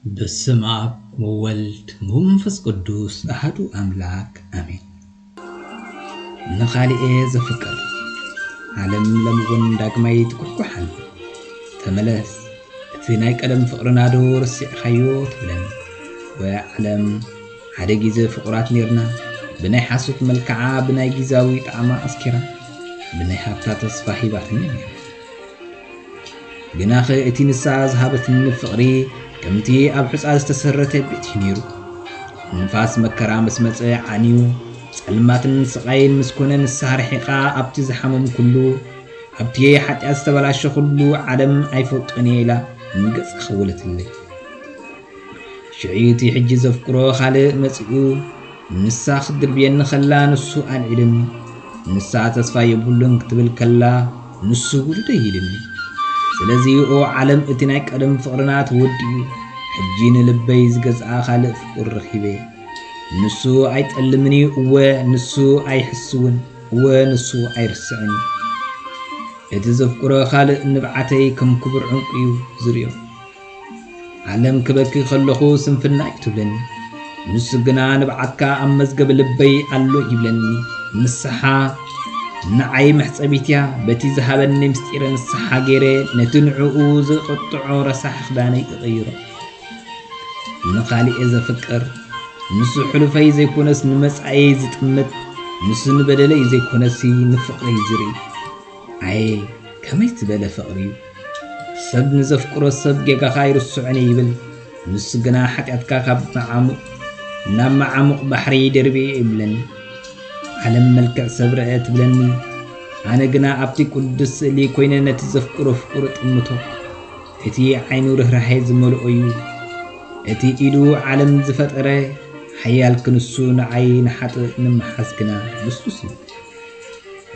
በስመ ኣብ ወወልድ ወመንፈስ ቅዱስ ኣሐዱ ኣምላክ ኣሜን። ንኻልኤ ዘፍቅር ዓለም ሎሚ እውን ዳግማይ ትኩሕኩሕ ኣላ። ተመለስ፣ እቲ ናይ ቀደም ፍቕርና ዶ ረሲዕኻዮ ትብለኒ። ወ ዓለም፣ ሓደ ግዜ ፍቑራት ኔርና፣ ብናይ ሓሶት መልክዓ፣ ብናይ ግዝያዊ ጣዕማ ኣስኪራ፣ ብናይ ሃብታ ተስፋ ሂባትኒ ነይራ። ግናኸ እቲ ንሳ ዝሃበትኒ ፍቕሪ ከምቲ ኣብ ሑጻ ዝተሰረተ ቤት እዩ ነይሩ። ንፋስ መከራ ምስ መጸ ዓንዩ፣ ጸልማትን ስቓይን ምስ ኮነ ንሳ ርሒቓ ኣብቲ ዝሓመምኩሉ፣ ኣብቲ ሓጢኣት ዝተበላሸኹሉ ዓለም ኣይፈልጦን እየ ኢላ ንገጻ ከወለትለይ። ሽዑ እቲ ሕጂ ዘፍቅሮ ካልእ መጺኡ ንሳ ክትድርብየኒ ከላ ንሱ ኣልዒልኒ። ንሳ ተስፋ የብሉን ክትብል ከላ ንሱ ውሉደይ ኢልኒ። ስለዚ ኦ ዓለም እቲ ናይ ቀደም ፍቕርና ተወዲኡ፣ ሕጂ ንልበይ ዝገዝኣ ካልእ ፍቑር ረኺበ። ንሱ ኣይጠልምን እዩ፣ እወ ንሱ ኣይሕስውን፣ እወ ንሱ ኣይርስዕን እዩ። እቲ ዘፍቅሮ ካልእ ንብዓተይ ከም ክቡር ዕንቁ እዩ ዝርእዮ። ዓለም ክበኪ ከለኹ ስንፍና እዩ ትብለኒ። ንሱ ግና ንብዓትካ ኣብ መዝገብ ልበይ ኣሎ ይብለኒ። ንስሓ ንዓይ መሕጸቢት እያ። በቲ ዝሃበኒ ምስጢረ ንስሓ ገይረ ነቲ ንዕኡ ዘቐጥዖ ረሳሕ ክዳነይ እቕይሮ። ንኻልኤ ዘፍቅር ንሱ ሕሉፈይ ዘይኮነስ ንመጻኢየይ ዝጥምት፣ ንሱ ንበደለይ ዘይኮነሲ ንፍቕረይ ዝርኢ። ኣየ ከመይ ዝበለ ፍቕሪ እዩ! ሰብ ንዘፍቅሮ ሰብ ጌጋኻ ኣይርስዖን እየ ይብል፣ ንሱ ግና ሓጢኣትካ ካብ መዓሙቕ ናብ መዓሙቕ ባሕሪ ደርብየ ይብለኒ። ዓለም መልክዕ ሰብ ረአ ትብለኒ፣ ኣነ ግና ኣብቲ ቅዱስ ስእሊ ኮይነ ነቲ ዘፍቅሮ ፍቑር እጥምቶ። እቲ ዓይኑ ርህራሄ ዝመልኦ እዩ። እቲ ኢዱ ዓለም ዝፈጠረ ሓያል ክንሱ ንዓይ ንሓጥእ ንምሓዝ ግና ልስሉስ እዩ።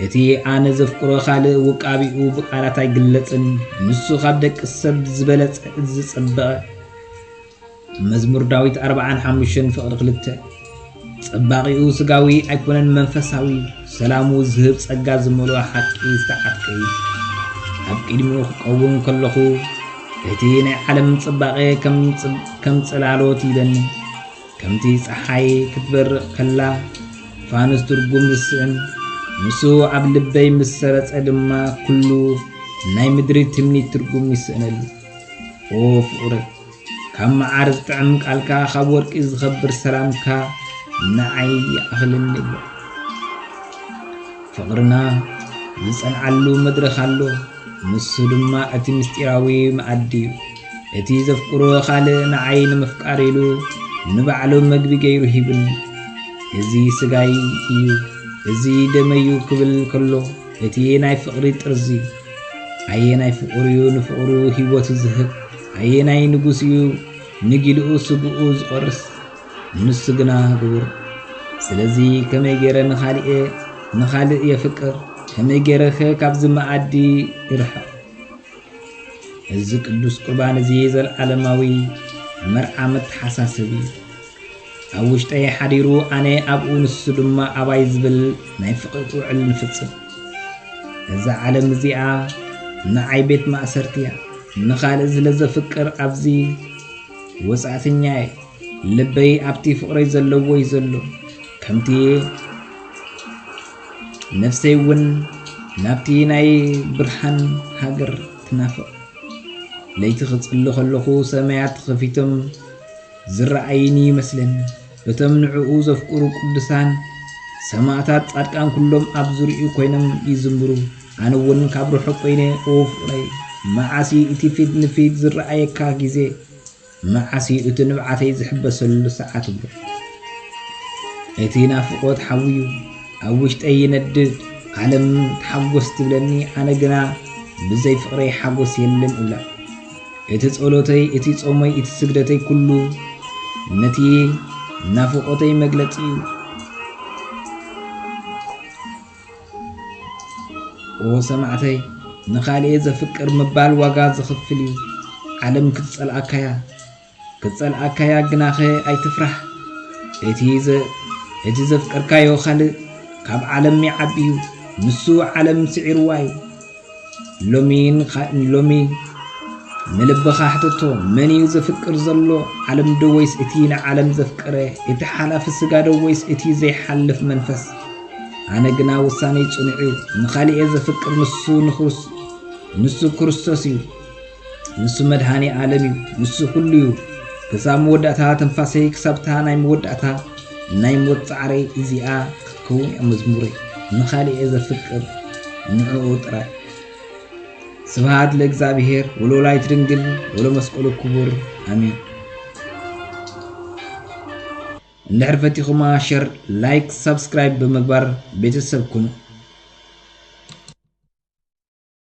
እቲ ኣነ ዘፍቅሮ ካልእ ውቃቢኡ ብቃላት ኣይግለጽን፣ ንሱ ካብ ደቂ ሰብ ዝበለጸ ዝጸበቐ። መዝሙር ዳዊት ኣርብዓን ሓሙሽተን ፍቕሪ ክልተ። ጸባቒኡ ስጋዊ ኣይኮነን መንፈሳዊ፣ ሰላሙ ዝህብ ጸጋ ዝመልኦ ሓቂ ዝተዓጥቀ እዩ። ኣብ ቅድሚኡ ክቀውም ከለኹ እቲ ናይ ዓለም ጽባቐ ከም ጽ- ከም ጽላሎት ይበኒ። ከምቲ ጸሓይ ክትበርቕ ከላ ፋኑስ ትርጉም ዝስእን፣ ንሱ ኣብ ልበይ ምስ ሰረጸ ድማ ኩሉ ናይ ምድሪ ትምኒት ትርጉም ይስእነሉ። ኦ ፍቕረይ፣ ካብ መዓር ዝጥዕም ቃልካ፣ ካብ ወርቂ ዝኸብር ሰላምካ ንዓይ ይኣኽለኒ እየ። ፍቕርና ዝጸንዓሉ መድረኽ ኣሎ፣ ንሱ ድማ እቲ ምስጢራዊ መኣዲ እዩ። እቲ ዘፍቅሮ ካልእ ንዓይ ንምፍቃር ኢሉ ንባዕሉ መግቢ ገይሩ ሂቡኒ። እዚ ስጋይ እዩ፣ እዚ ደመይ እዩ ክብል ከሎ፣ እቲ ናይ ፍቕሪ ጥርዚ፣ ኣየናይ ፍቑር እዩ ንፍቕሩ ህይወቱ ዝህብ? ኣየናይ ንጉስ እዩ ንጊልኡ ስግኡ ዝቖርስ? ንሱ ግና ግቡር። ስለዚ ከመይ ገይረ ንኻልኤ ንኻልእ የፍቅር? ከመይ ገይረኸ ካብዚ መኣዲ ይርሕቕ? እዚ ቅዱስ ቁርባን እዚ ዘለዓለማዊ መርዓ መተሓሳሰቢ እዩ። ኣብ ውሽጠይ ሓዲሩ ኣነ ኣብኡ ንሱ ድማ ኣባይ ዝብል ናይ ፍቕሪ ውዕል ንፍጽም። እዛ ዓለም እዚኣ ንዓይ ቤት ማእሰርቲ እያ። ንኻልእ ስለ ዘፍቅር ኣብዚ ወጻእተኛ እየ። ልበይ ኣብቲ ፍቕረይ ዘለዎ እዩ ዘሎ። ከምቲ ነፍሰይ እውን ናብቲ ናይ ብርሃን ሃገር ትናፍቕ። ለይቲ ክጽሊ ከለኹ ሰማያት ተኸፊቶም ዝረኣይኒ ይመስለኒ። እቶም ንዕኡ ዘፍቅሩ ቅዱሳን ሰማእታት ጻድቃን ኩሎም ኣብ ዙርያኡ ኮይኖም ይዝምሩ። ኣነ እውን ካብ ርሑቕ ኮይነ ኦ ፍቕረይ፣ መዓስ እዩ እቲ ፊት ንፊት ዝረኣየካ ግዜ? መዓስ እዩ እቲ ንብዓተይ ዝሕበሰሉ ሰዓት እሞ? እቲ ናፍቖት ሓዊ እዩ ኣብ ውሽጠይ ይነድድ። ዓለም ተሓጎስ ትብለኒ፣ ኣነ ግና ብዘይ ፍቕረይ ሓጎስ የለን እብላ። እቲ ጸሎተይ፣ እቲ ጾመይ፣ እቲ ስግደተይ ኩሉ ነቲ ናፍቖተይ መግለጺ እዩ። ኦ ሰማዕተይ፣ ንኻልኤ ዘፍቅር ምባል ዋጋ ዘኽፍል እዩ። ዓለም ክትጸልኣካያ ክትጸልኣካያ ግናኸ ኣይትፍራሕ። እቲ ዘ እቲ ዘፍቀርካዮ ካልእ ካብ ዓለም ይዓቢ እዩ። ንሱ ዓለም ስዒርዋ እዩ። ሎሚ ንኻ- ሎሚ ንልብኻ ሕተቶ፣ መን እዩ ዘፍቅር ዘሎ? ዓለም ዶ ወይስ እቲ ንዓለም ዘፍቀረ? እቲ ሓላፊ ስጋ ዶ ወይስ እቲ ዘይሓልፍ መንፈስ? ኣነ ግና ውሳነይ ጽኑዕ እዩ። ንኻልእ እየ ዘፍቅር፣ ንሱ ንክርስ-፣ ንሱ ክርስቶስ እዩ። ንሱ መድኃኔ ዓለም እዩ። ንሱ ኩሉ እዩ። ክሳብ መወዳእታ ትንፋሰይ፣ ክሳብታ ናይ መወዳእታ ናይ ሞት ጻዕረይ እዚኣ ክትከውን እያ መዝሙረይ። ንኻልእ እየ ዘፍቅር፣ ንዕኡ ጥራይ። ስብሐት ለእግዚኣብሔር ወለወላዲቱ ድንግል ወለመስቀሉ ክቡር፣ ኣሜን። እንድሕር ፈቲኹማ ሸር፣ ላይክ፣ ሳብስክራይብ ብምግባር ቤተሰብ ኩኑ።